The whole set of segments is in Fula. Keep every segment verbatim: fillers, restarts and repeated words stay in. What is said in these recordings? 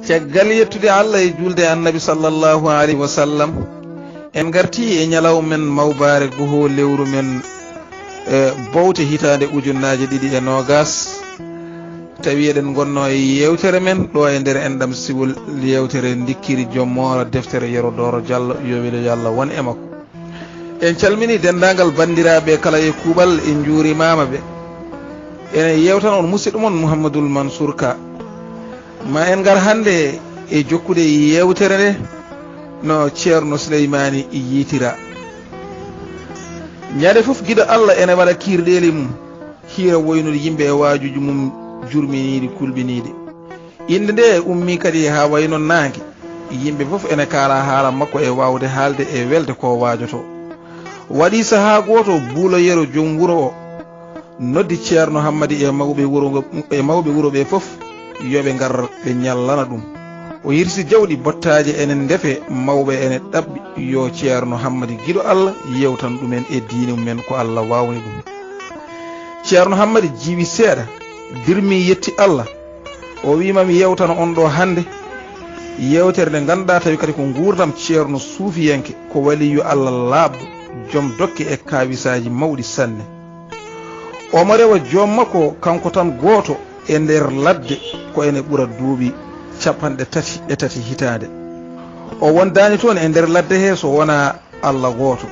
Caggal yettude Allah e julde Annabi sallallahu alayhi wa sallam, en ngartii e ñalawma men mawbaare goho lewru men, e, bowte hitaande ujunnaaje ɗiɗi e noogas. Tawi eɗen ngonnoo e yeewtere men ɗo e nder enɗam siwol yeewtere ndikkiri joom moora deftere Yero Dooro Jallo, yo welo yo Allah won e makko. En calminii denndaangal banndiraaɓe kala e kuuɓal, en njuurimaama ɓe. Ene yeewtan on musidɗo mon Mouhamadoul Mansour Ka. Ma en ngar hannde e jokkude yeewtere nde no Ceerno Suleymaani yiytira. Ñande fof giɗo Allah ene waɗa kiirɗeeli mum, hiira woynude yimɓe e waajuuji mum jurminiiɗi, kulɓiniiɗi. Innde nde ummii kadi haa wayno naange. Yimɓe fof ene kaala haala makko e waawde haalde e welde ko waajotoo. Waɗi sahaa gooto, Buulo Yero, joom wuro o, noddi Ceerno Hammadi e mawɓe wuro ngo, e mawɓe wuro ɓe fof, yo ɓe ngar ɓe ñallana ɗum. O hirsi jawɗi bottaaje ene ndefe, mawɓe ene ɗaɓɓi yo Ceerno Hammadi giɗo Allah yeewtan ɗumen e diine mum en ko Allah waawni ɗum. Ceerno Hammadi jiiwi seeɗa, dirmi yetti Allah. O wiima mi yeewtana on ɗo hannde yeewtere nde ngannduɗaa tawi kadi ko nguurndam ceerno suufiyanke, ko waliyu Allah laaɓɗo, joom dokke e kaawisaaji mawɗi sanne. Omo rewa joom makko kanko tan gooto e nder ladde ko ene ɓura duuɓi capanɗe tati e tati hitaande. O wondaani toon e nder ladde he so wonaa Allah gooto.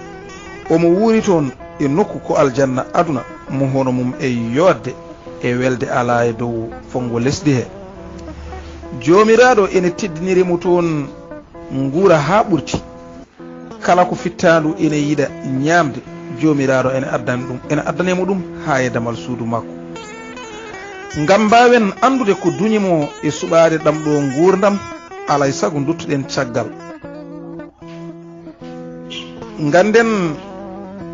Omo wuuri toon e nokku ko aljanna aduna, mo hono mum e yooɗde e welde alaa e dow fonngo lesdi he. Joomiraaɗo ene teddiniri mo toon nguura haa ɓurti. Kala ko fittaandu ene yiɗa ñaamde, Joomiraaɗo ene addani ɗum, ene addane mo ɗum haa e damal suudu makko. Ngam mbaawen anndude ko duñi mo e suɓaade ɗam ɗo nguurndam, alay sago nduttuɗen caggal. Ngannden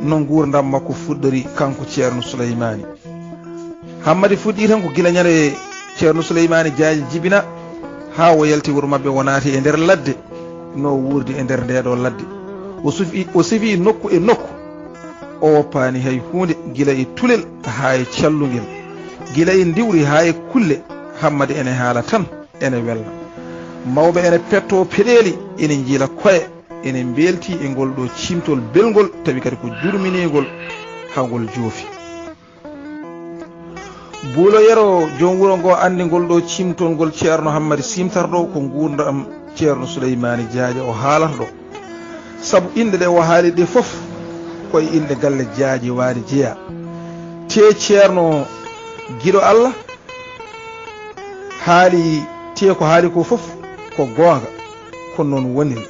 no nguurndam makko fuɗɗori, kanko Ceerno Suleymaani. Hammadi fuɗɗii tan ko gila ñande Ceerno Suleymaani Jaaji jibina, haa o yalti wuro maɓɓe, o naati e nder ladde, no wuurdi e nder ndee ɗoo ladde. O sufi, o sifi nokku e nokku. O woppaani hay huunde, gila e tulel haa e callungel, gila e ndiwri haa e kulle. Hammadi ene haala tan, ene welna. Mawɓe ene pettoo peɗeeli, ene njiila koye, ene mbeelti e ngol ɗoo ciimtol belngol, tawi kadi ko jurminiingol haa ngol joofi. Buulo Yero, joom wuro ngo, anndi ngol ɗoo ciimtol ngol Ceerno Hammadi siimtarɗo, ko nguurndam Ceerno Suleymaani Jaaja o haalata ɗo. Sabu inɗe ɗe o haali ɗe fof, ko e inɗe galle Jaaji waali jeyaa. Tee Ceerno giɗo Allah, haali, tee ko haali ko fof ko goonga, ko noon woniri.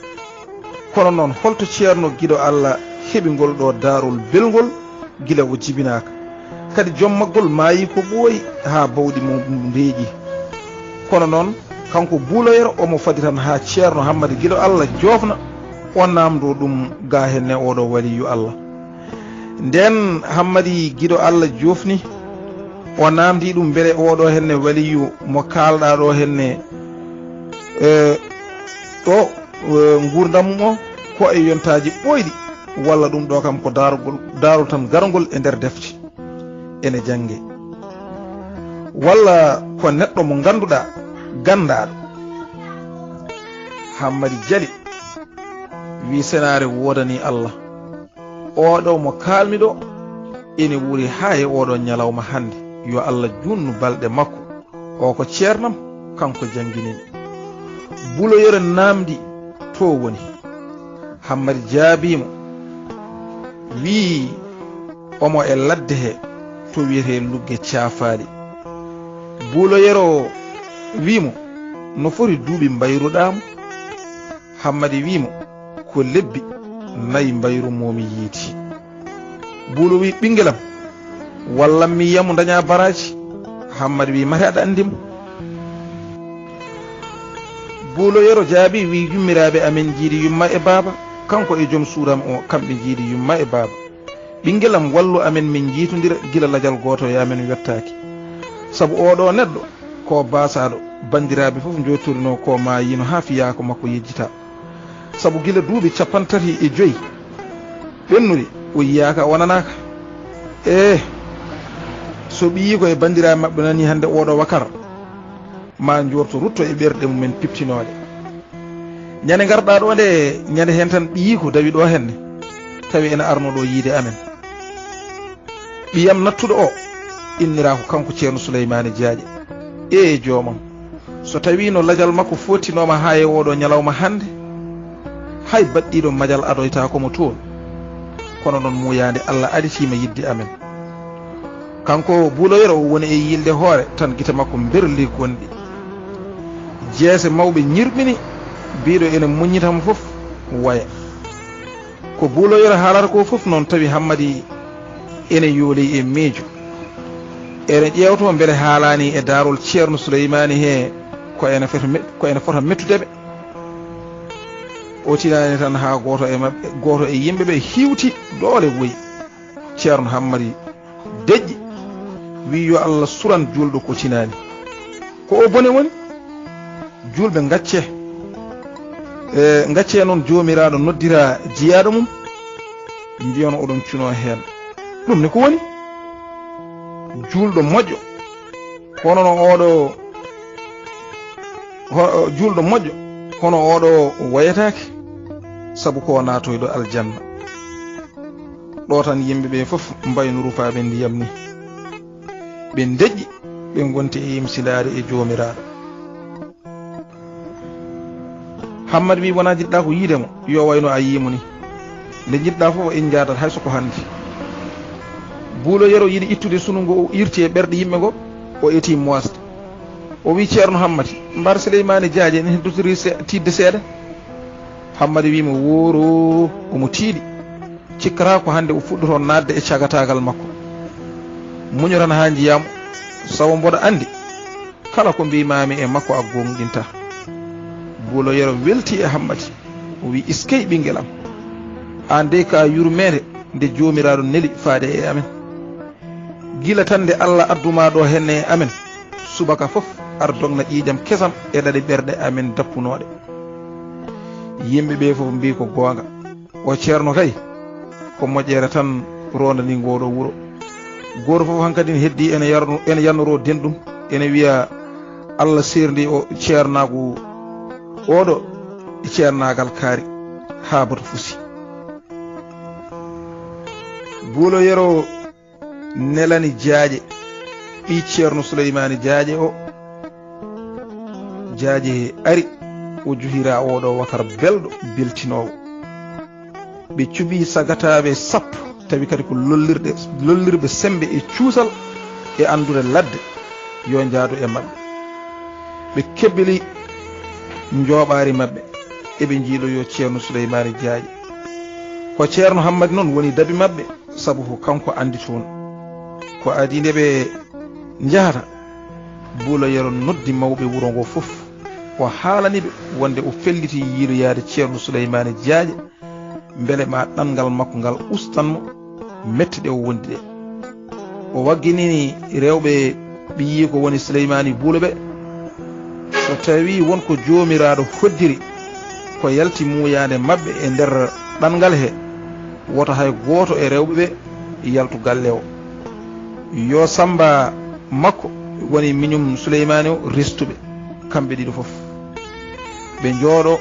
Kono noon, holto Ceerno giɗo Allah heɓi ngol ɗoo daarol belngol gila o jibinaaka? Kadi joom maggol maayi ko ɓooyi haa bawɗi mum ndeeƴi. Kono noon, kanko Buulo Yero, omo fadi tan haa Ceerno Hammadi giɗo Allah joofna, o naamndoo ɗum ga henne oɗo waliyu Allah. Ndeen Hammadi giɗo Allah joofni, o naamndii ɗum mbele oɗo henne waliyu mo kaalɗaa ɗo henne, e, ɗo, e, nguurndam mum o ko e yontaaji ɓooyɗi, walla ɗum ɗo kam ko daarugol, daarol tan garngol e nder defte ene jannge, walla ko neɗɗo mo ngannduɗaa ganndaaɗo. Hammadi jali, wi senaare woodanii Allah. Oɗo mo kaalmi ɗo ene wuuri haa e oɗo ñalawma hannde. Yo Allah juutnu balɗe makko. O ko ceernam, kanko janngini mi. Buulo Yero naamndi to woni. Hammadi jaabii mo, wii omo e ladde he to wiyetee Lugge Caafaali. Buulo Yero wii mo, no foti duuɓi mbayruɗaa mo? Hammadi wii mo, ko lebbi nayi mbayru mo mi yiiti. Buulo wii, ɓinngel am, wallam mi yiya mo daña baraaji. Hammadi wii, mate aɗa anndi mo? Buulo Yero jaabii, wii, yummiraaɓe amen njiidi yumma e baaba, kanko e joom suudu am o, kamɓe njiidi yumma e baaba. Ɓinngel am, wallu amen min njiitondira gila lajal gooto e amen yottaaki. Sabu oo ɗoo neɗɗo ko baasaaɗo, banndiraaɓe fof njooɗtorinoo ko maayiino haa fiyaako makko yejjita. Sabu gila duuɓi cappanɗe tati e joy ɓennuɗi, o yiyaaka, o nanaaka. Ee, so ɓiyiiko e banndiraaɓe maɓɓe nanii hannde oo ɗoo wakar, ma njorto rutto e ɓerɗe mumen piptinooɗe. Ñande ngarɗaa ɗoo nde, ñande heen tan ɓiyiiko dawi ɗoo henne, tawi ene arnoo ɗoo yiide amen. Ɓiyam nattuɗo o inniraa ko kanko Ceerno Suleymaani Jaaƴe. Ee joomam, so tawiino lajal makko foottinooma haa e ooɗoo ñalawma hannde, hay baɗɗiiɗo majal adoytaako mo toon. Kono noon muuyaande Alla aditiima yiɗde amen. Kanko Buulo Yero o woni e yiilde hoore tan gite makko mberli gonɗi. Jeese mawɓe ñirɓini, biiɗo ene muññita mo fof waya. Ko Buulo Yero haalata ko fof noon tawi Hammadi ene yooli e miijo. Ene ƴeewto mbele haalaani e daarol Ceerno Suleymaani he ko ene fota me-, ko ene fota mettude ɓe. O tinaani tan haa gooto e maɓɓe, gooto e yimɓe ɓe hiwti doole woyi. Ceerno Hammadi deƴƴi, wi yo Allah suran juulɗo ko tinaani. Ko o bone woni? Juulɓe ngacce. E, ngacce noon Joomiraaɗo noddira jiyaaɗo mum, mbiyon oɗon cuno heen. Ɗum ne ko woni? Juulɗo moƴƴo, hono no oɗo, ho-, juulɗo moƴƴo, hono oɗo wayataake, sabu ko naatoyɗo aljanna. Ɗo tan yimɓe ɓe fof mbayno rufaaɓe ndiyam ni. Ɓe ndeƴƴi, ɓe ngonti e yimsilaade e Joomiraaɗo. Hammadi wi, wona jiɗɗa ko yiide mo, yo wayno a yii mo ni. Nde jiɗɗa fof en njaadat, hay so ko hannde. Buulo Yero yiɗi ittude sunu ngo, o irti e ɓerɗe yimɓe ngo, o eti moosde. O wi, Ceerno Hammadi, mbar Sileymaani Jaaje ene heddotori se-, tiiɗde seeɗa? Hammadi wi mo, wooro, omo tiiɗi. Cikkata ko hannde o fuɗɗoto naatde e cagataagal makko. Muño tan haa njiyaa mo, sabu mboɗo anndi kala ko mbiimaami e makko a gooŋɗintaa. Buulo Yero welti e Hammadi, o wi, iskey ɓinngel am, aan dey ko a yurmeende nde Joomiraaɗo neli faade e amen. Gila tan nde Alla addu maa ɗo henne e amen, subaka fof ar dogna ƴiiƴam kesam e ɗaɗi ɓerɗe amen dappunooɗe. Yimɓe ɓe fof mbii ko goonga. O ceerno kay, ko moƴƴere tan roondani ngoo ɗoo wuro. Gooto fof hankadi ne heddii ene yarno-, ene yannoro denɗum, ene wiya Alla seerndi o ceernaagu oo ɗoo e ceernaagal kaari haa bato fusi. Buulo Yero nelani Jaaƴe, ɓii Ceerno Suleymaani Jaaƴe o. Jaaƴe ari, o juhira oo ɗoo wakar belɗo, beltinoowo. Ɓe cuɓii sagataaɓe sappo, tawi kadi ko lollirɗe, lollirɓe semmbe e cuusal e anndude ladde, yo njaadu e maɓɓe. Ɓe kebbili njooɓaari maɓɓe, eɓe njiiloyoo Ceerno Suleymaani Jaaƴe. Ko Ceerno Hammadi noon woni dabi maɓɓe, sabu ko kanko anndi toon. Ko adii nde ɓe njahata, Buulo Yero noddi mawɓe wuro ngoo fof. O haalani ɓe wonde o felliti yiiloyaade Ceerno Suleymaani Jaaƴe, mbele ma ɗanngal makko ngal ustan mo metti ɗe o wondi ɗe. O wagginini rewɓe ɓiyiiko woni Suleymaani Buulo ɓe, so tawii won ko Joomiraaɗo hoddiri ko yalti muuyaande maɓɓe e nder ɗanngal he, woto hay gooto e rewɓe ɓe yaltu galle o. Yo Sammba makko woni miñum Suleymaani o restu ɓe, kamɓe ɗiɗo fof. Ɓe njooɗo,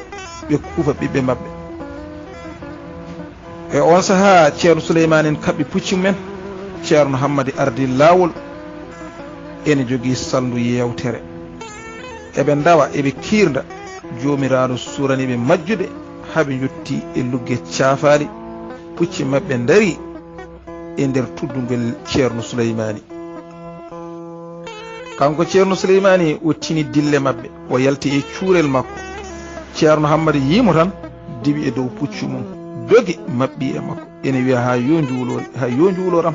ɓe kuufa ɓiɓɓe maɓɓe. E oon sahaa, Ceerno Suleymaani en kaɓɓi pucci mumen, Ceerno Hammadi ardii laawol, ene jogii salndu yeewtere. Eɓe ndawa, eɓe kiirnda, Joomiraaɗo suurani ɓe majjude, haa ɓe njotti e lugge caafaali, pucci maɓɓe ndarii e nder tuddungel Ceerno Suleymaani. Kanko Ceerno Suleymaani o tini dille maɓɓe, o yalti e cuurel makko. Ceerno Hammadi yii mo tan, diwi e dow puccu mum, dogi maɓɓi e makko. Ene wiya, haa yo njuulo, haa yo njuuloram.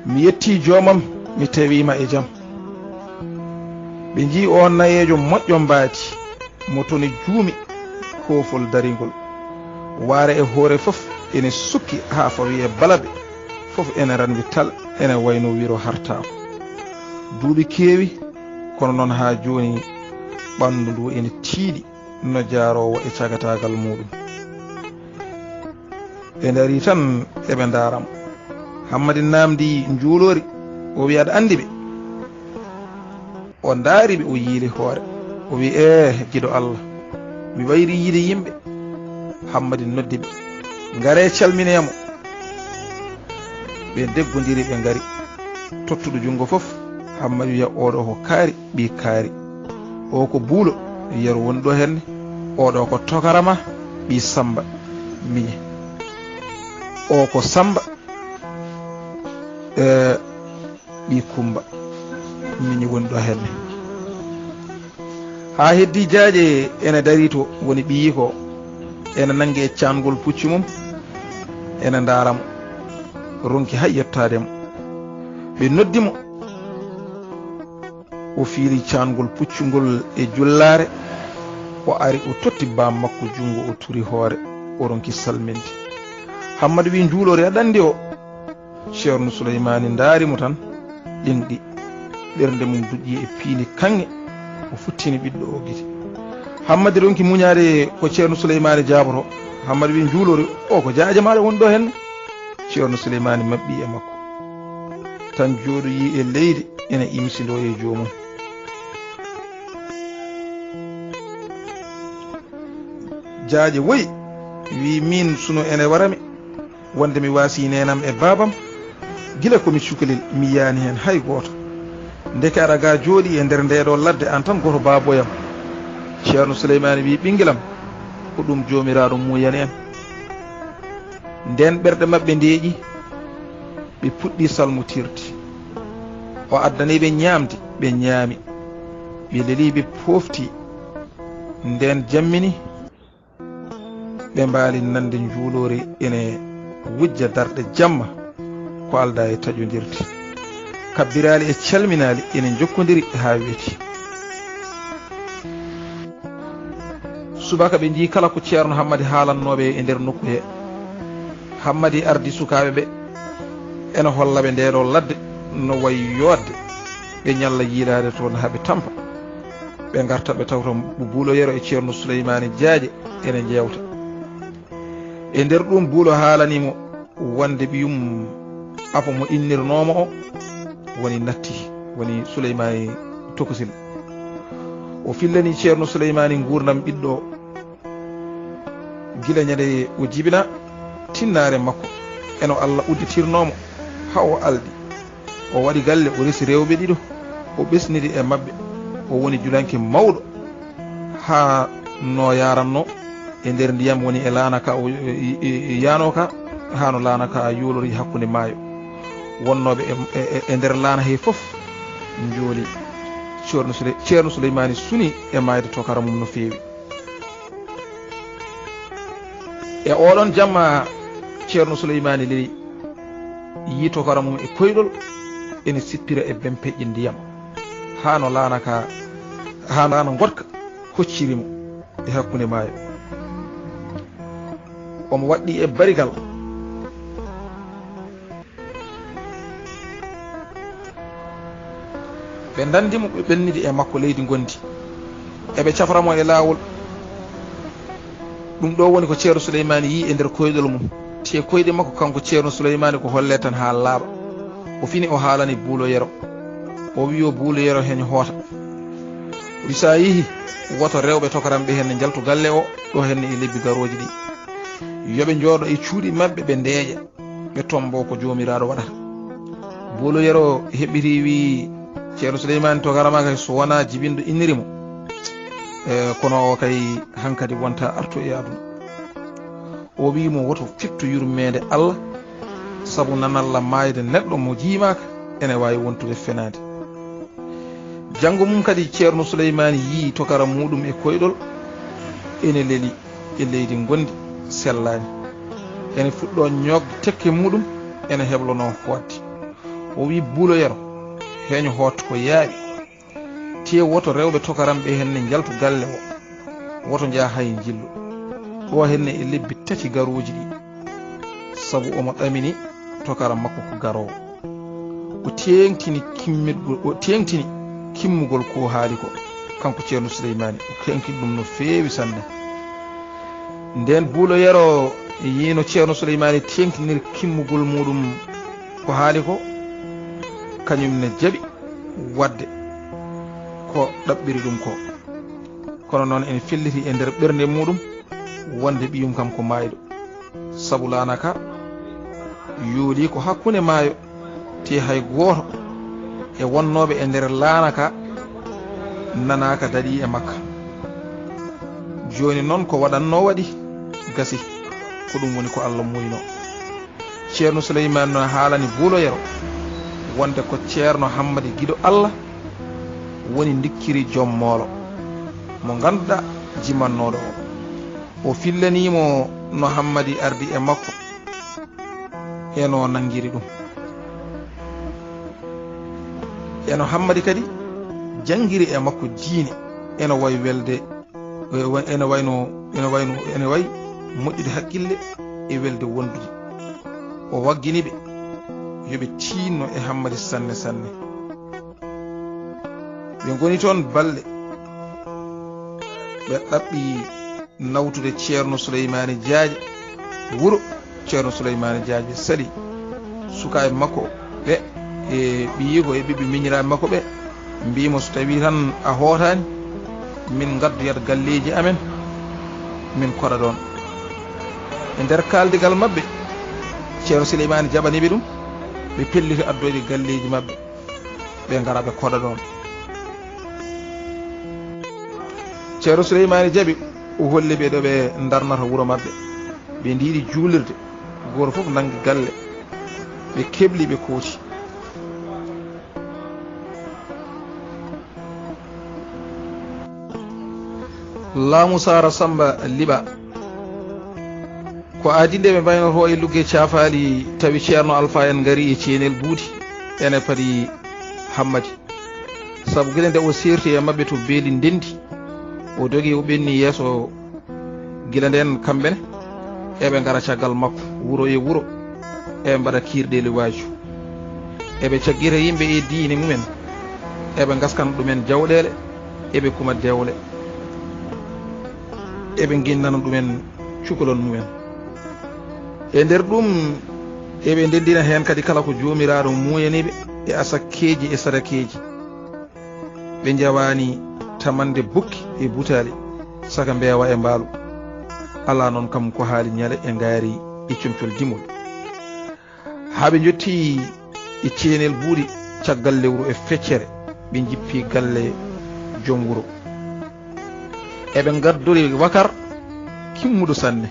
Mi yettii joomam, mi tawiima e jam. Ɓe njii oon nayeejo moƴƴo mbaadi. Mo toni juumi koofol daringol. Waare e hoore fof ene sukki haa fawi e balabe, fof ene ranwi tal, ene wayno wiro hartaako. Duuɓi keewi, kono noon haa jooni ɓanndu ndu ene tiiɗi no jaaroowo e cagataagal muuɗum. Ɓe ndarii tan eɓe ndaara mo. Hammadi naamndii njuuloori, o wiyi, aɗa anndi ɓe? O ndaari ɓe, o yiili hoore. O wi, "Ee, giɗo Allah, mi wayri yiide yimɓe." Hammadi noddi ɓe, "Ngaree calminoya mo." Ɓe ndeggondiri, ɓe ngari. Tottuɗo junngo fof, Hammadi wiya, "Oɗo ko Kaari, ɓii Kaari. O ko Buulo, Yero woni ɗo henne. Oɗo ko Tokarama, ɓii Samba, miñe. O ko Samba, eh, ɓii Kumba, miñe woni ɗo henne." Haa heddi Jaaƴe ene darii to woni ɓiyiiko, ene nanngi e caangol puccu mum, ene ndaara mo, ronki hay yettaade mo. Ɓe noddi mo, o fiiri caangol puccu ngol e jullaare, o ari, o totti baam makko junngo, o turi hoore, o ronki salminde. Hammadi wi, "Njuulori, aɗa anndi o?" Ceerno Suleymaani ndaari mo tan, ɗeŋɗi. Ɓernde mum duƴƴi e piindi kaŋŋe, o futtini ɓiɗɗo o gite. Hammadi ronki muñaade ko Ceerno Suleymaani jaaboto. Hammadi wi, "Njuulori, o ko jaaje maaɗa woni ɗo henne?" Ceerno Suleymaani maɓɓi e makko, tan jooɗoyi e leydi, ene imsindoo e joomum. Jaaƴe woyi, wi, "Miin suno ene wara mi, wonde mi waasi neenam e baabam. Gila ko mi cukalel, mi yiyaani heen hay gooto. Ndeke aɗa ga jooɗi e nder ndee ɗoo ladde, aan tan gooto baaboyam." Ceerno Suleymaani wi, "Ɓinngelam, ko ɗum Joomiraaɗo muuyani en." Ndeen ɓerɗe maɓɓe ndeeƴi, ɓe puɗɗi salmotirde. O addani ɓe ñaamde, ɓe ñaami. Ɓe leli, ɓe poofti. Ndeen jammini, ɓe mbaali nande njuuloori ene wujja darɗe jamma ko aldaa e taƴondirde. Kabbiraali e calminaali ene njokkondiri haa weeti. Subaka ɓe njii kala ko Ceerno Hammadi haalannooɓe e nder nokku he. Hammadi ardi sukaaɓe ɓe, ene holla ɓe ndee ɗoo ladde no wayi yootde, ɓe ñalla yiilaade toon haa ɓe tampa. Ɓe ngarta, ɓe tawta Buulo Yero e Ceerno Suleymaani Jaaƴe ene njeewta. E nder ɗum, Buulo haalani mo wonde ɓiyum afo mo innirnoo mo o woni natti, woni Suleymaani Tokosil. O fillani Ceerno Suleymaani nguurndam ɓiɗɗo o, gila ñande o jibina tinnaare makko, eno Allah udditirnoo mo haa o alɗi. O waɗi galle, o resi rewɓe ɗiɗo, o ɓesnidi e maɓɓe. O woni julanke mawɗo, haa no yaranno e nder ndiyam, woni e laana ka o, e, e, e yaano ka, haa no laana ka yoolori hakkunde maayo. Wonnooɓe e, e, e nder laana he fof njooli. Ceerno Sule-, Ceerno Suleymaani suni e maayde tokara mum no feewi. E oɗon jamma, Ceerno Suleymaani Leli yii tokara mum e koyɗol ene sippira e bempeƴƴe ndiyam, haa no laana ka, haa no laana ngoɗka hocciri mo e hakkunde maayo. Omo waɗɗi e barigal. Ɓe ndanndi mo, ɓe ɓennidi e makko leydi ngondi. Eɓe cafra mo e laawol. Ɗum ɗo woni ko Ceerno Suleymaani yii e nder koyɗol mum. Te koyɗe makko, kanko Ceerno Suleymaani, ko holle tan haa laaɓa. O fini, o haalani Buulo Yero. O wi'i, "Yo Buulo Yero heño hoota." O wi, "So a yehi, woto rewɓe tokaramɓe henne njaltu galle o, ɗo henne e lebbi garooji ɗi. Yo ɓe njooɗo e cuuɗi maɓɓe, ɓe ndeeƴa." Ɓe tombo ko Joomiraaɗo waɗata. Buulo Yero heɓɓiti, wi, "Ceerno Suleymaani, tokara ma kay, so wonaa jibinɗo inniri mo, e, kono o kay hankadi wonta artu e aduna." O wi mo, "Woto fittu yurmeende Allah, sabu nanalla maayde neɗɗo mo jiimaaka ene waawi wontude fenaande." Janngo mum kadi, Ceerno Suleymaani yii tokara muuɗum e koyɗol ene leli e leydi ngondi sellaani. Ene fuɗɗoo ñoogde tekke muuɗum, ene heblonoo hootde. O wi, "Buulo Yero, heño hoot ko yaawi. Tee woto rewɓe tokaram ɓe henne njaltu galle o. Woto njaa hay njillu. Ɗo henne e lebbi tati garooji ɗi." Sabu omo ɗamini tokara makko ko garoowo. O teeŋtini kimmidgol, o teeŋtini kimmugol ko haali ko, kanko Ceerno Suleymaani, o teeŋtini ɗum no feewi sanne. Ndeen Buulo Yero yiino Ceerno Suleymaani teeŋtiniri kimmugol muuɗum ko haali ko, kañum ne jaɓi waɗde. ko ɗaɓɓiri ɗum ko. Kono noon ene felliti e nder ɓernde muɗum wonde ɓiyum kam ko maayɗo. Sabu laana ka yooli ko hakkunde maayo, te hay gooto e wonnooɓe e nder laana ka nanaaka daɗi e makka. Jooni noon ko waɗannoo waɗi, gasi, ko ɗum woni ko Allah muuyno. Ceerno Suleymaani no haalani Buulo Yero wonde ko Ceerno Hammadi giɗo Allah woni ndikkiri joom moolo mo ngannduɗaa jimannooɗo o. O fillanii mo no Hammadi ardi e makko e no nanngiri ɗum. E no Hammadi kadi janngiri e makko diine, ene wayi welde, ene wayno, ene wayno, ene wayi moƴƴude hakkille e welde wondude. O waggini ɓe yo ɓe tiinno e Hammadi sanne sanne. Ɓe ngoni toon balɗe, ɓe ɗaɓɓi nawtude Ceerno Suleymaani Jaaje wuro. Ceerno Suleymaani Jaaje sali sukaaɓe makko ɓe e ɓiyiiko e ɓiɓɓe miñiraaɓe makko ɓe, mbii mo, "So tawii tan a hootaani, min ngaddoyat galleeji amen, min koɗa ɗoon." E nder kaaldigal maɓɓe, Ceerno Suleymaani jaɓani ɓe ɗum, ɓe pelliti addoyde galleeji maɓɓe, ɓe ngara ɓe koɗa ɗoon. Ceerno Suleymaani jaɓi, o holli ɓe ɗo ɓe ndarnata wuro maɓɓe. Ɓe ndiiɗi juulirde, gooto fof nanngi galle, ɓe keɓli, ɓe kooti. Laamu Saara Samba Liɓa. Ko adii nde ɓe mbaynotoo e lugge caafaali, tawi Ceerno Alfa en ngari e ceenel buuti, ene padi Hammadi. Sabu gila nde o seerti e maɓɓe to beeli ndenndi, o dogi, o ɓenni yeeso. Gila ndeen, kamɓe ne, eɓe ngara caggal makko, wuro e wuro, eɓe mbaɗa kiirɗeeli waaju. Eɓe caggira yimɓe e diine mumen, eɓe ngaskana ɗumen jawɗeele, eɓe kuma dewle, eɓe nginnana ɗumen cukalon mumen. E nder ɗum, eɓe ndenndina heen kadi kala ko Joomiraaɗo muuyani ɓe e asakkeeji e sadakeeji. Ɓe njawaani tamande bukki e butaali, saka mbeewa e mbaalu. Alaa noon kam ko haali ñale e ngaari e comcol dimol. Haa ɓe njottii e ceenel buuɗi caggal lewru e feccere, ɓe njippi galle joom wuro. Eɓe ngaddori wakar kimmuɗo sanne.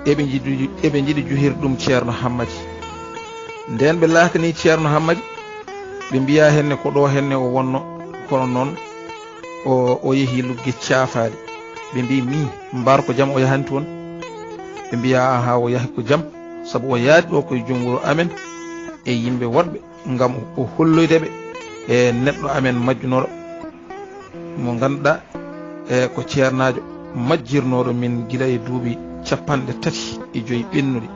Eɓe njiɗi, eɓe njiɗi juhir ɗum Ceerno Hammadi. Ndeen ɓe laakanii Ceerno Hammadi, ɓe mbiyaa henne ko ɗo henne o wonno, kono noon o, o yehi lugge caafaali. Ɓe mbii, "Mii, mbaar ko jam o yahanti toon?" Ɓe mbiyaa, "Ahaa, o yahi ko jam, sabu o yaadi ɗo koye joom wuro amen e yimɓe woɗɓe, ngam o holloyde ɓe e neɗɗo amen majjunooɗo, mo ngannduɗaa, e ko ceernaajo majjirnooɗo min gila e duuɓi capanɗe tati e joyi ɓennuɗi,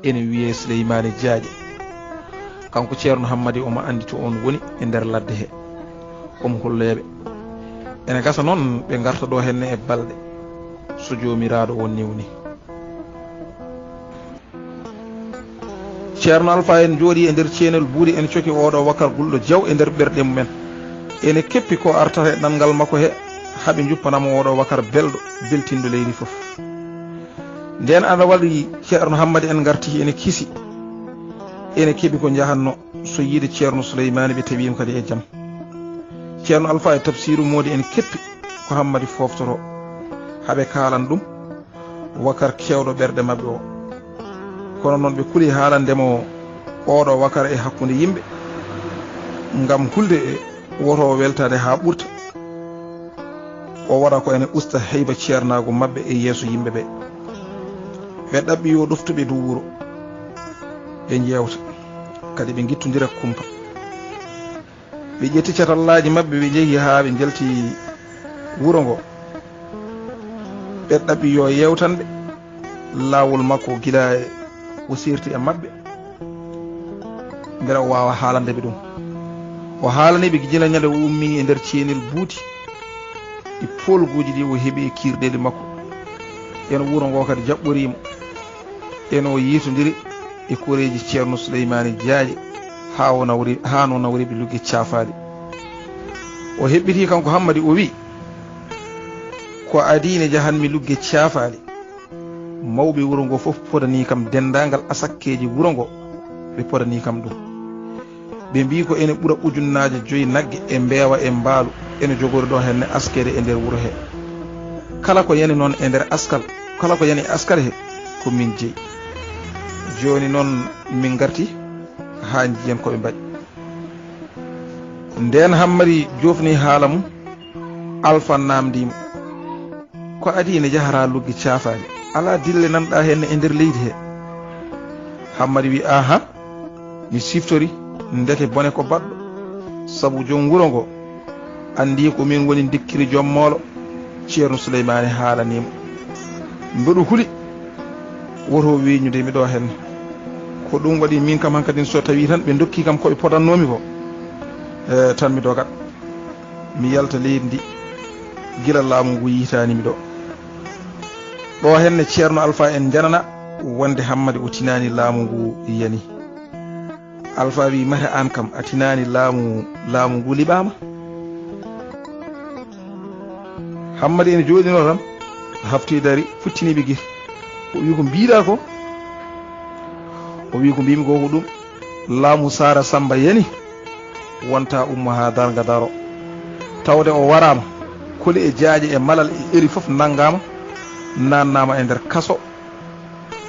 ene wiyee Sileymaani Jaaje. Kanko Ceerno Hammadi omo anndi to oon woni e nder ladde he, omo holloya ɓe. Ene gasa noon ɓe ngarta ɗo henne e balɗe, so Joomiraaɗo o newni." Ceerno Alfa en njooɗii e nder ceenel buuɗi, en coki ooɗo wakar gulɗo jaw e nder ɓerɗe mumen. Ene keppi ko artata e ɗanngal makko he, haa ɓe njuppana mo ooɗo wakar belɗo, beltinɗo leydi fof. Ndeen aɗa waɗi Ceerno Hammadi en ngartii ene kisi, ene keɓi ko njahatno, so yiide Ceerno Suleymaani ɓe tawi ɗum kadi e jam. Ceerno Alfa e Tafsiiru Moodi en keppi ko Hammadi fooftoroo, haa ɓe kaalan ɗum wakar keewɗo ɓerɗe maɓɓe o. Kono noon ɓe kuli haalande mo ooɗo wakar e hakkunde yimɓe, ngam hulde e woto o weltaade haa ɓurta. O waɗa ko ene usta heyba ceernaagu maɓɓe e yeeso yimɓe ɓe. Ɓe ɗaɓɓi yo ɗoftu ɓe dow wuro. Ɓe njeewta, kadi ɓe ngittondira kumpa. Ɓe ƴetti catallaaji maɓɓe, ɓe njehi haa ɓe njalti wuro ngo. Ɓe ɗaɓɓi yo yeewtan ɓe laawol makko gila o seerti e maɓɓe, mbela o waawa haalande ɓe ɗum. O haalani ɓe gila ñande o ummii e nder ceenel buuti, e poolguuji ɗi o heɓi e kiirɗeeli makko. Eno wuro ngo kadi jaɓɓorii mo. Eno o yiitondiri e koreeji Ceerno Suleymaani Jaaje haa o nawri, haa no nawri ɓe lugge caafaali. O heɓɓitii kanko Hammadi, o wi'i, "Ko adii ne jahanmi Lugge Caafaali. Mawɓe wuro ngo fof podanii kam denndaangal asakkeeji wuro ngo, ɓe podanii kam ɗum. Ɓe mbiyi ko ene ɓura ujunnaaje joyi nagge e mbeewa e mbaalu ene jogori ɗo henne askere e nder wuro he. Kala ko yani noon e nder askal, kala ko yani e askal he, ko min jeyi. Jooni noon min ngarti haa njiyen ko ɓe mbaɗi." Ndeen Hammadi joofni haala mum, Alfa naamndii mo, "Ko adii ne jaharaa Lugge Caafaali? Alaa dille nanɗaa heen e nder leydi he?" Hammadi wi'i, "Aha, mi siftori, ndeke bone ko baɗɗo, sabu joom wuro ngo anndii ko min woni ndikkiri joom moolo." Ceerno Suleymaani haalanii mo, "Mbeɗo huli woto weeñude mi ɗo heen. Ko ɗum waɗi min kam hankadin so tawii tan ɓe ndokkii kam ko ɓe podannoomi ko, e, tan mi dogat. Mi yalta leydi ndi gila laamu ngu yiytaani mi ɗo." Ɗo henne Ceerno Alfa en njanana wonde Hammadi o tinaani laamu ngu yani. Alfa wi, "Mate aan kam a tinaani laamu, laamu ngu liɓaama?" Hammadi ene jooɗinoo tan, hafti dari, futtini ɓe gite. O wi, "Ko mbiɗa ko?" O wi, "Ko mbimi ko ko ɗum. Laamu Saara Samba yani, wonta ummo haa darnga daro. Tawde o waraama, koli e jaaƴe e malal e eri fof nanngaama, naannaama e nder kaso.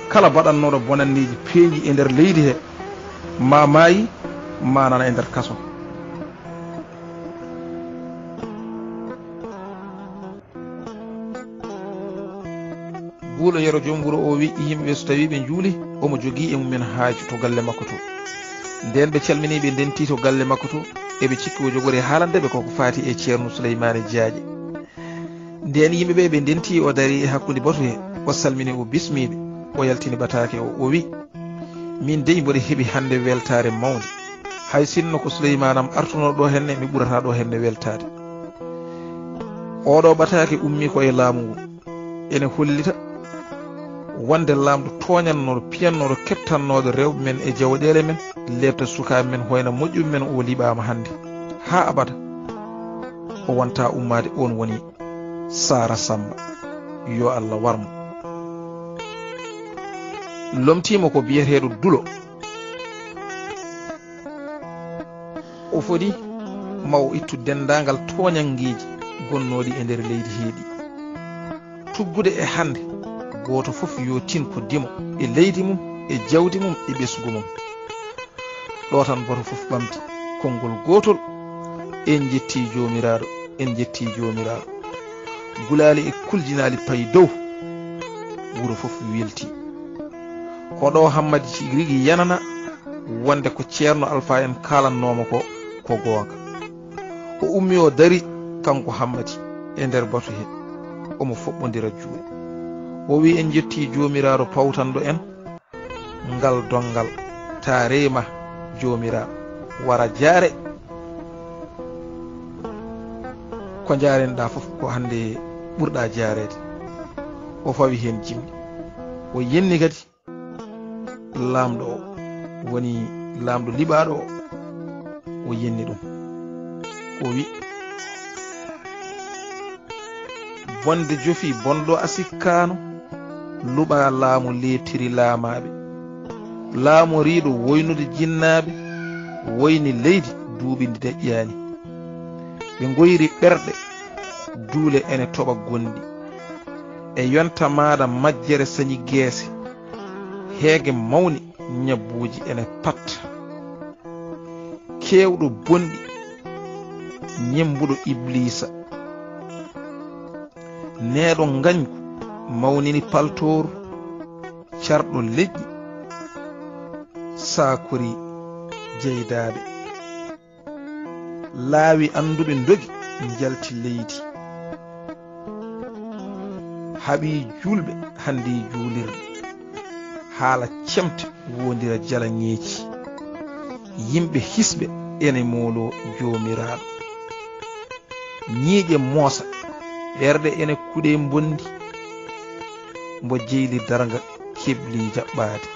Kala baɗannooɗo bonanniiji peeñɗi e nder leydi he, ma maayi, ma nana e nder kaso." Guulo Yero joom wuro o wi'i yimɓe ɓe so tawii ɓe njuuli, omo jogii e mum en haaju to galle makko to. Ndeen ɓe calminii, ɓe ndentii to galle makko to, eɓe cikki o jogori haalande ɓe ko ko faati e Ceerno Suleymaani Jaaƴe. Ndeen yimɓe ɓe, ɓe ndentii, o darii e hakkunde batu he, o salmini, o bismii ɓe, o yaltini ɓataake o, o wi'i, "Min dey mboɗo heɓi hannde weltaare mawnde. Hay sinno ko Suleymaan am artunoo ɗo henne, mi ɓurataa ɗo henne weltaade." Oɗo ɓataake ummii ko e laamu ngu. Ene hollita wonde laamɗo tooñannooɗo, piyannooɗo, keɓtannooɗo rewɓe men e jawɗeele men, leepta sukaaɓe men, hoyna moƴƴuɓe men, o liɓaama hannde. Haa abada o wonta ummaade, oon woni Saara Samba, yo Allah war mo. Lomtiima ko biyeteeɗo Dulo. O foti ma o ittu denndaangal tooñanngeeji gonnooɗi e nder leydi hee ɗi. Tuggude e hannde, gooto fof yo tin ko dimo e leydi mum, e jawdi mum, e ɓesngu mum. Ɗo tan gooto fof ɓamti konngol gootol, "En njettii Joomiraaɗo, en njettii Joomiraaɗo." Gulaali e kuljinaali payi dow, wuro fof weltii. Ko ɗo Hammadi tigi rigi yanana wonde ko Ceerno Alfa en kaalannooma ko, ko goonga. O ummii, o darii, kanko Hammadi, e nder batu he, omo foɓɓondira juuɗe. O wi'i, "En njettii Joomiraaɗo pawtanɗo en ngal donngal, taarey ma Joomiraaɗo, wara jaare. Ko njaaren-ɗaa fof ko hannde ɓurɗaa jaareede." O fawi heen jimɗi. O yenni kadi laamɗo o, woni laamɗo liɓaaɗo o, o yenni ɗum. O wi, "Bonde jofi bonɗo a sikkaano, luɓa laamu leeptiri laamaaɓe. Laamoriiɗo woynude jinnaaɓe, woyni leydi duuɓi ndi deƴƴaani. Ɓe ngoyri ɓerɗe, duule ene toɓa gonɗi. E yonta maaɗa majjere sañi geese, heege mawni ñabbuuji ene patta. Keewɗo bonɗi, ñemmbuɗo Ibliisa. Neeɗo ngañgu, mawnini paltoor, carɗo leƴƴi, saakori jeydaaɓe. Laawi annduɓe ndogi, njalti leydi. Haɓi juulɓe hannde e juulirde. Haala cemte wondira jalaŋeeji. Yimɓe hisɓe ene moolo Joomiraaɗo. Ñiiƴe moosa, ɓerɗe ene kuɗe mbondi. Mbo jeyli darnga kebli jaɓɓaade.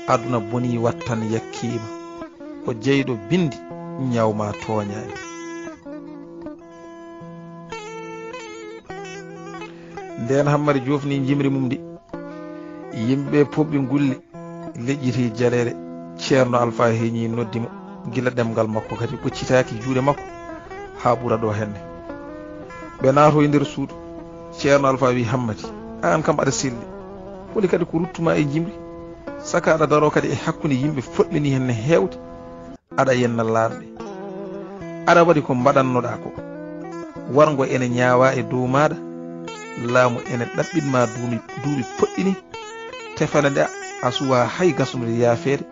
Aduna bonii wattan yakkiima. Ko jeyɗo binndi ñawma tooñaani." Ndeen Hammadi joofni njimri mum ndi. Yimɓe ɓee pooɓi ngulli, leƴƴiti jaleeɗe. Ceerno Alfaa heñii noddi mo. Gila ɗemngal makko kadi ɓoccitaaki juuɗe makko haa ɓura ɗo henne. Ɓe naatoyi nder suudu. Ceerno Alfaa wiyi, "Hammadi, aan kam aɗa selli. Holi kadi ko ruttu maa e njimri? Saka aɗa daroo kadi e hakkunde yimɓe fotɓe nii henne heewde. Aɗa yenna laamɓe. Aɗa waɗi ko mbaɗannoɗaa ko. Warngo ene ñaawaa e dow maaɗa. Laamu ene ɗaɓɓit ma duuɓi, duuɓi poɗɗi nii. Tefanaɗa a suwaa hay gasnude yaafeede.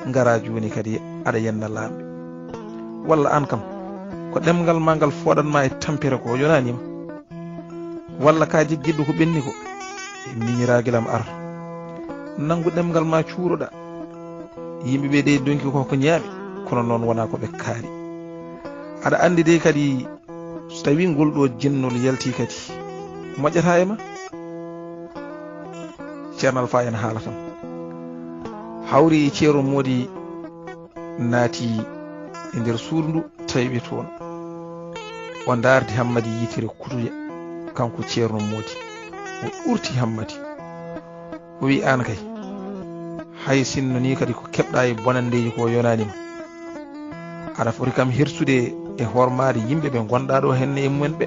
Ngaraa jooni kadi aɗa yenna laamɓe. Walla aan kam, ko ɗemngal maa ngal fooɗan maa e tampere ko yonaani ma? Walla ka jiggiɗɗo ko ɓenni ko? E miñiraa gila mi ar. Nanngu ɗemngal maa cuuroɗaa. Yimɓe ɓee de ndonki ko ko ñaami, kono noon wonaa ko ɓe kaari. Aɗa anndi de kadi, so tawii ngol ɗo jinnol yaltii kadi, moƴƴataa e ma." Ceerno Alfaa ene haala tan. Hawri e Ceerno Moodi naati e nder suudu ndu, tawi ɓe toon. O ndaardi Hammadi yitere kutuye, kanko Ceerno Moodi. O ɗurti Hammadi. O wiyi, "Aan kay, hay sinno nii kadi ko keɓɗaa e bonanndeeji ko yonaani ma. Aɗa foti kam hersude e hormaade yimɓe ɓe ngonɗaa ɗo henne e mumen ɓe.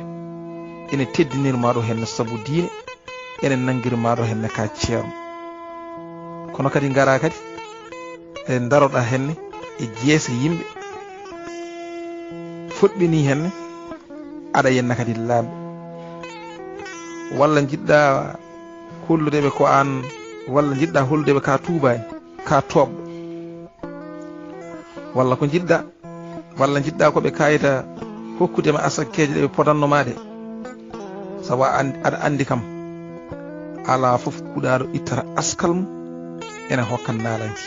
Ene teddinir ma ɗo henne sabu diine, ene nanngir ma ɗo henne ka ceerno. Kono kadi ngaraa kadi, e ndaroɗaa henne e jeese yimɓe fotɓe nii henne, aɗa yenna kadi laamɓe. Walla njiɗɗaa hollude ɓe ko aan, walla njiɗɗaa hollude ɓe ka tuubaani, ka tooɓɗo. Walla ko njiɗɗaa, walla njiɗɗaa ko ɓe kaayita hokkude ma asakkeeje ɗe ɓe podanno ma ɗe. Sabu a and-, aɗa anndi kam, alaa fof kuɗaaɗo ittata askal mum ene hokka naalanki.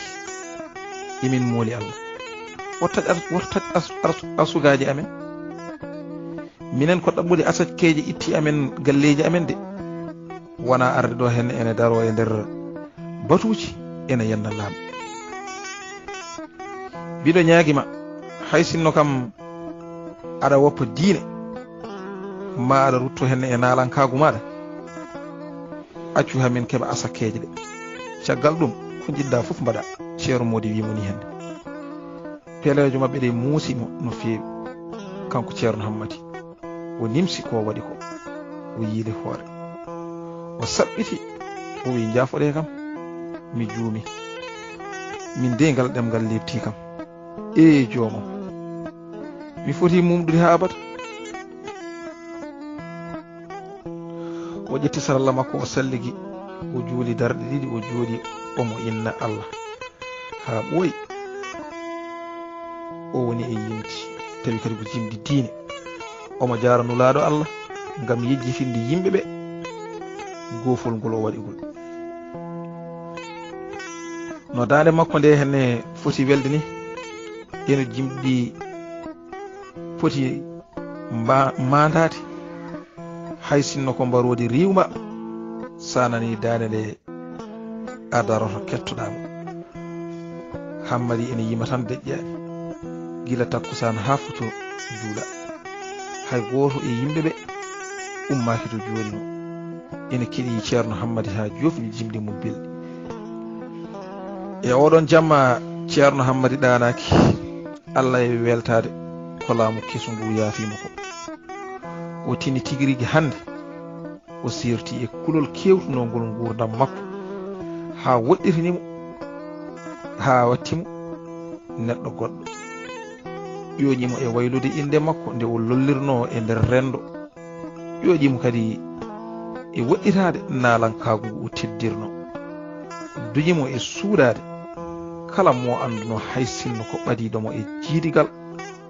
Emin mooli Allah. Wota taƴ ar-, wota taƴ as-, ar-, arsugaaji amen. Minen ko ɗaɓɓude asakkeeje itti amen galleeji amen de. Wonaa arde ɗo henne ene daroo e nder batuuji, ene yenna laamɓe. Mbiɗo ñaagi ma, hay sinno kam aɗa woppa diine, ma aɗa rutto henne e naalankaagu maaɗa, accu haa min keɓa asakkeeje ɗe. Caggal ɗum, ko njiɗɗaa fof mbaɗaa." Ceerno Moodi wii mo nii henne. Peleejo maɓɓe ɗe muusi mo no feewi, kanko Ceerno Hammadi. O nimsi ko waɗi ko. O yiili hoore. O saɓɓiti. O wiyi, "Njaafoɗee kam. Mi juumi. Min de ngal ɗemngal leeptii kam. Ee joomam. Mi foti mumɗude haa abada." O ƴetti saralla makko, o salligi, o juuli darɗe ɗiɗi, o jooɗi, omo inna Allah haa ɓooyi. O woni e yimti, tawi kadi ko jimɗi diine. Omo jaara Nulaaɗo Allah ngam yejjitinde yimɓe ɓe goofol ngol o waɗi ngol. No daande makko nde henne foti welde ni, eno jimɗi poti mba-, maandaade, hay sinno ko mbaroodi riiwma, sa nanii daande nde, a daroto kettoɗaa mo. Hammadi ene yima tan deƴƴaani, gila takkusaan haa futo juula. Hay gooto e yimɓe ɓe ummaaki to jooɗi mo. Ene keɗii Ceerno Hammadi haa joofni jimɗi mum belɗi. E oɗon jamma, Ceerno Hammadi ɗaanaaki. Allah e weltaade ko laamu kesu ngu yaafiima ko. O tini tigi rigi hannde, o seerti e kulol keewtunoo ngol nguurndam makko, haa woɗɗitini mo, haa watti mo neɗɗo goɗɗo. Ƴooƴi mo e waylude innde makko nde o lollirnoo e nder renndo. Ƴooƴi mo kadi e woɗɗitaade naalankaagu ngu o teddirnoo. Duƴi mo e suuɗaade kala mo anndunoo, hay sinno ko ɓadiiɗo mo e jiidigal,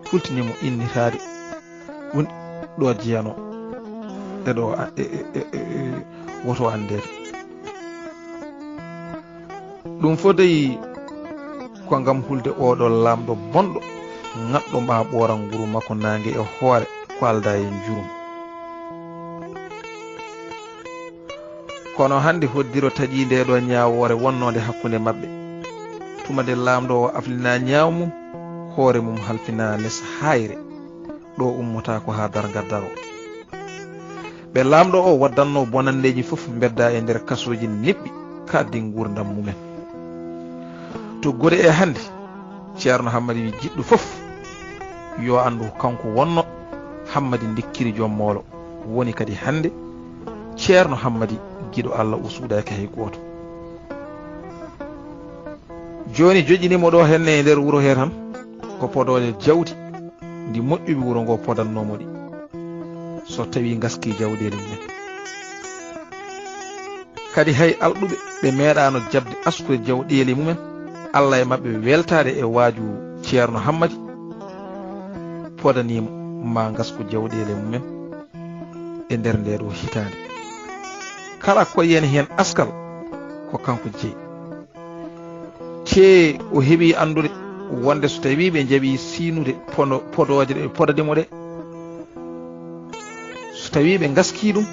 fultini mo innitaade ɗum ɗo jeyanoo e ɗo a-, e, e, e, e, e, woto anndeede. Ɗum fof dey ko ngam hulde oɗo laamɗo bonɗo, ŋaɗɗo ma ɓooran nguru makko naange e hoore, ko aldaa e njurum. Kono hannde hoddiro taƴii nde ɗo ñaawoore wonnoonde hakkunde maɓɓe. Tuma nde laamɗo o aflinaa ñaawo mum, hoore mum halfinaa les haayre, ɗo ummotaa ko haa darnga daroo. Ɓe laamɗo o waddannoo bonanndeeji fof mbedda e nder kasooji neɓɓi kaaddi nguurndam mumen. To gure e hannde, Ceerno Hammadi wi jiɗɗo fof yo anndu kanko wonno Hammadi Ndikkiri Joom Moolo, woni kadi hannde Ceerno Hammadi giɗo Alla o suuɗaaki hay gooto. Jooni joƴƴini mo ɗo henne e nder wuro he tan ko podooje jawdi ndi moƴƴuɓe wuro ngo podannoo mo ɗi, so tawii ngaskii jawɗeele mumen. Kadi hay alɗuɓe ɓe meeɗaano jaɓde askude jawɗeele mumen, Alla e maɓɓe weltaade e waaju Ceerno Hammadi, podanii mo ma ngasku jawɗeele mumen e nder ndee ɗoo hitaande. Kala ko yani heen askal ko kanko jeyi. Tee o heɓi anndude wonde so tawii ɓe njaɓii siinude pono-, podooje ɗe ɓe podani mo ɗe, so tawii ɓe ngaskii ɗum,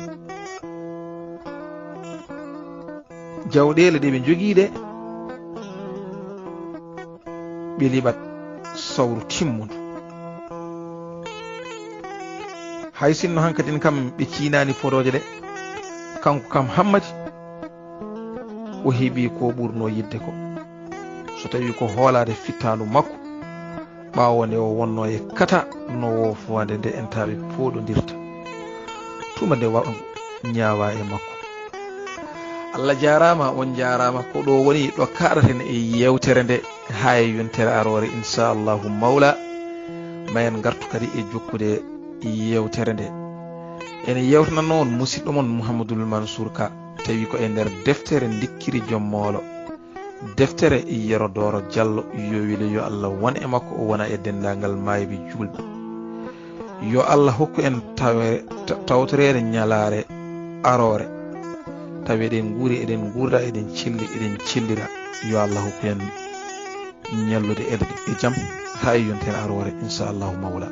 jawɗeele ɗe ɓe njogii ɗe, ɓe liɓat sawru timmundu. Hay sinno hankadin kam ɓe ciinaani podooje ɗe, kanko kam Hammadi o heɓi ko ɓurnoo yiɗde ko. So tawii ko hoolaade fittaandu makko, ɓaawo nde o wonnoo e kata no woofaande nde entaaɓe pooɗondirta, tuma nde waɗngo ñaawa e makko. Allah jaaraama, on njaaraama. Ko ɗo woni ɗo kaaɗaten e yeewtere nde haa e yontere aroore, inchallahu mawla. Ma en ngartu kadi e jokkude yeewtere nde. Ene yeewtananno on musiɗɗo mon Mouhamadoul Mansour Ka, tawi ko e nder deftere Ndikkiri Joom Moolo. Deftere Yero Dooro Jallo, yo wele yo Allah won e makko, o wona e denndaangal maayɓe juulɓe. Yo Allah hokku en tawe-, ta-, tawtoreede ñalaare aroore. Tawi eɗen nguuri, eɗen nguurda, eɗen celli, eɗen cellira. Yo Allah hokku en ñallude e, e jam, haa e yontere aroore, inchallahu mawla.